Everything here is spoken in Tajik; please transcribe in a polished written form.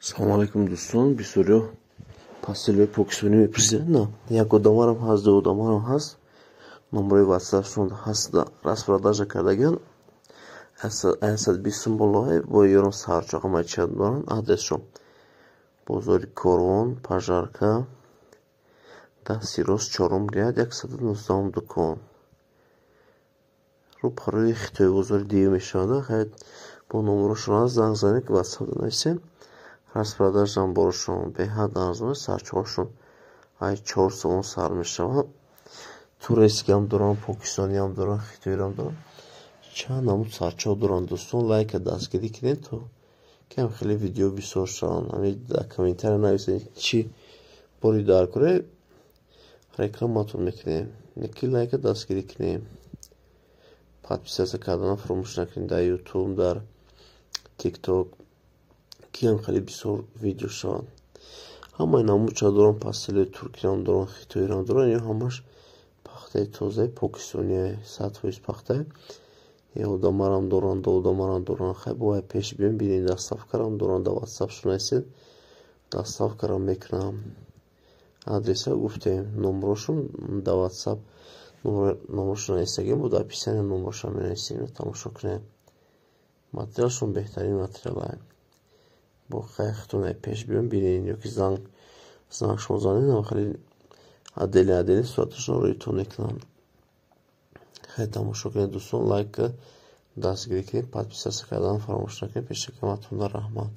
Салому алайкум, дӯстон. Бисёриҳо постелҳои покистонӣ мепурсиданд. На, як одамарам ҳаст, ду одамарам ҳаст. Номерои ватсапшон ҳаст, распродажа кардагиан. 120 сум болоҳе, бо ёрон сарчоқа мачият доранд. Адресшон: бозори Корвон, Пожарка, дасти рост, чорум ряд, 119-ум дукон. Рӯ парои Хитои бозори дивӣ мешавад. Хайр, бо номерошон ҳаст, занг занед, ватсап нависем. Распродажам борашон беҳад арзон, сарчоқашон ай 4 сомон сар мешавад. Турецкиам доранд, покистониам доранд, хитоиам доранд. Чанд намуд сарчоқ доранд, дӯстон. Лайка дастгирӣ кунед, то кам хеле видео бисёр шаванд. Ҳамин дар комментария нависед, чӣ бори дар кора, рекламатон мекунем. Ки лайка дастгирӣ кунем. Подписаться карданро фаромӯш накунед дар Ютуб, дар Тикток, киам хеле бисёр видео шаванд. Ҳамаи намудча доранд, постелҳои туркиам доранд, хитоиам доранд. Ин ҳамаш пахтаи тозаи покистоние, 100% пахтае. Одамарам доранд, доодамарам доранд. Хай, бо пеш биём, бинед, доставкарам доранд, дар ватсапшон нависед, доставкарам мекунам. Адреса гуфтем, номерошон дар ватсап номерошон нависагем, бо дар описания номерошон менависем, тамошо кунед. Материалшон беҳтарин материалае. Бо хай, хитон пеш биём, бинед, ё ки занг шумо занед, хеле отдельно отдельно сураташон рӯитон мекунанд. Хеле тамошо кунед, дӯстон, лайка дастгирӣ кунед, подписаться карданро фаромӯш накунед. Пешакаматонда раҳмат.